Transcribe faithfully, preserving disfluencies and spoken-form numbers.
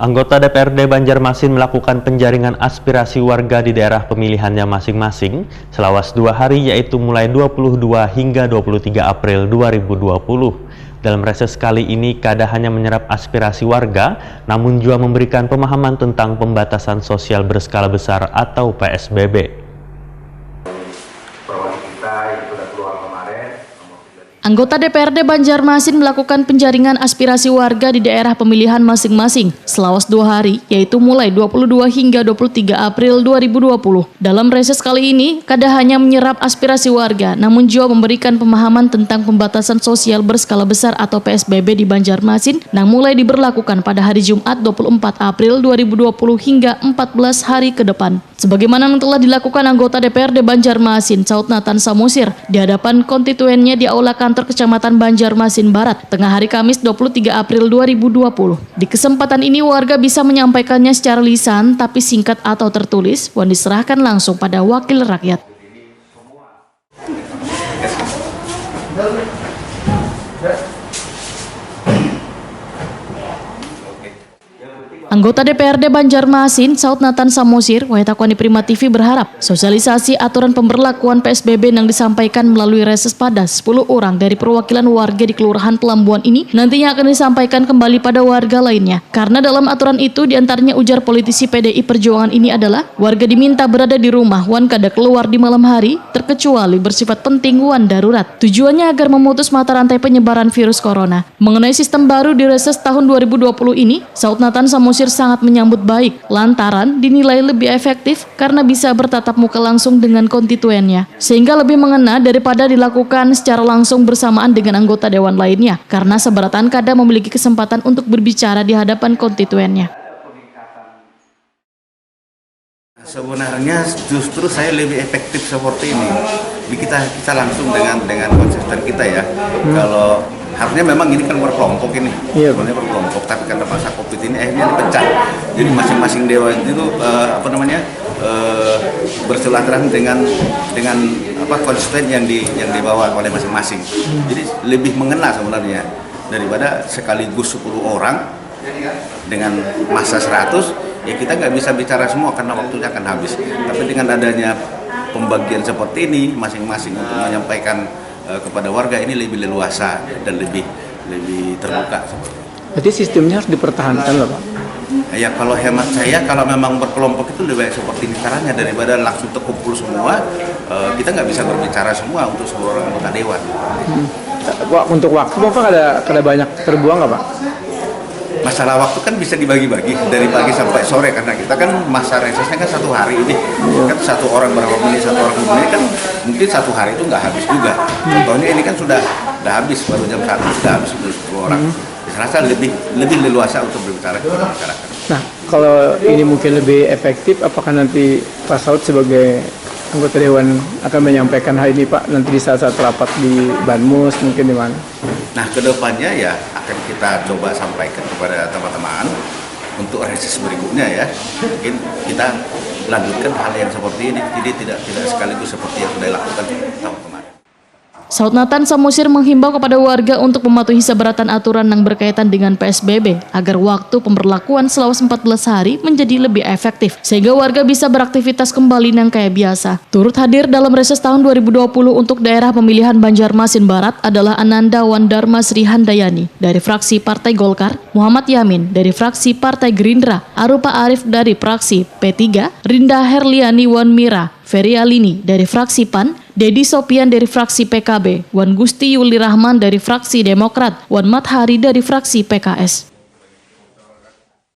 Anggota D P R D Banjarmasin melakukan penjaringan aspirasi warga di daerah pemilihannya masing-masing selawas dua hari, yaitu mulai dua puluh dua hingga dua puluh tiga April dua ribu dua puluh. Dalam reses kali ini, kada hanya menyerap aspirasi warga, namun juga memberikan pemahaman tentang pembatasan sosial berskala besar atau P S B B. Anggota D P R D Banjarmasin melakukan penjaringan aspirasi warga di daerah pemilihan masing-masing selawas dua hari, yaitu mulai dua puluh dua hingga dua puluh tiga April dua ribu dua puluh. Dalam reses kali ini, kada hanya menyerap aspirasi warga, namun juga memberikan pemahaman tentang pembatasan sosial berskala besar atau P S B B di Banjarmasin nang mulai diberlakukan pada hari Jumat dua puluh empat April dua ribu dua puluh hingga empat belas hari ke depan. Sebagaimana yang telah dilakukan anggota D P R D Banjarmasin, saut Nathan Samosir, di hadapan konstituennya di Aula Kantor Kecamatan Banjarmasin Barat, tengah hari Kamis dua puluh tiga April dua ribu dua puluh. Di kesempatan ini, warga bisa menyampaikannya secara lisan, tapi singkat atau tertulis, wan diserahkan langsung pada wakil rakyat. Anggota D P R D Banjarmasin, saut Nathan Samosir, wayah takuani Prima T V berharap sosialisasi aturan pemberlakuan P S B B yang disampaikan melalui reses pada sepuluh orang dari perwakilan warga di Kelurahan Pelambuan ini nantinya akan disampaikan kembali pada warga lainnya. Karena dalam aturan itu, diantaranya ujar politisi P D I Perjuangan ini adalah warga diminta berada di rumah wan kada keluar di malam hari, terkecuali bersifat penting wan darurat. Tujuannya agar memutus mata rantai penyebaran virus corona. Mengenai sistem baru di reses tahun dua ribu dua puluh ini, saut Nathan Samosir sangat menyambut baik lantaran dinilai lebih efektif karena bisa bertatap muka langsung dengan konstituennya, sehingga lebih mengena daripada dilakukan secara langsung bersamaan dengan anggota dewan lainnya, karena sabarataan kada memiliki kesempatan untuk berbicara di hadapan konstituennya. Sebenarnya justru saya lebih efektif seperti ini. Ini kita kita langsung dengan dengan konsisten kita ya. Hmm. Kalau harusnya memang ini kan berkelompok ini, iya, sebenarnya berkelompok. Tapi karena masa covid ini akhirnya dipecah. Jadi masing-masing dewan itu uh, apa namanya uh, bersilaturahmi dengan dengan apa konsisten yang di yang dibawa oleh masing-masing. Hmm. Jadi lebih mengena sebenarnya daripada sekaligus sepuluh orang dengan masa seratus, ya kita nggak bisa bicara semua karena waktunya akan habis. Tapi dengan adanya pembagian seperti ini, masing-masing untuk menyampaikan uh, kepada warga ini lebih leluasa dan lebih lebih terbuka. Berarti sistemnya harus dipertahankan loh Pak? Ya kalau hemat saya, kalau memang berkelompok itu lebih baik seperti ini caranya daripada langsung terkumpul semua, uh, kita nggak bisa berbicara semua untuk seluruh anggota dewan. Hmm. Untuk waktu Bapak ada, ada banyak terbuang nggak Pak? Masalah waktu kan bisa dibagi-bagi dari pagi sampai sore karena kita kan masa resesnya kan satu hari ini, kan satu orang berapa menit, satu orang berapa menit, kan mungkin satu hari itu nggak habis juga. Contohnya ini kan sudah sudah habis, baru jam satu sudah habis untuk sepuluh orang. Saya rasa lebih lebih leluasa untuk berbicara kepada masyarakat. Nah, kalau ini mungkin lebih efektif, apakah nanti Pak Saud sebagai anggota dewan akan menyampaikan hal ini Pak nanti di saat-saat rapat di Banmus mungkin di mana? Nah, kedepannya ya akan kita coba sampaikan kepada teman-teman untuk reses berikutnya ya. Mungkin kita lanjutkan hal yang seperti ini, jadi tidak tidak sekaligus seperti yang sudah dilakukan tahun kemarin. Saud Nathan Samosir menghimbau kepada warga untuk mematuhi sabarataan aturan yang berkaitan dengan P S B B agar waktu pemberlakuan selawas empat belas hari menjadi lebih efektif sehingga warga bisa beraktivitas kembali nang kaya biasa. Turut hadir dalam reses tahun dua ribu dua puluh untuk daerah pemilihan Banjarmasin Barat adalah Ananda Wandarma Sri Handayani dari fraksi Partai Golkar, Muhammad Yamin dari fraksi Partai Gerindra, Arupa Arif dari fraksi P tiga, Rinda Herliani Wanmira, Ferry Alini dari fraksi PAN, Dedi Sopian dari fraksi PKB, wan Gusti Yuli Rahman dari fraksi Demokrat, wan Mat Hari dari fraksi PKS.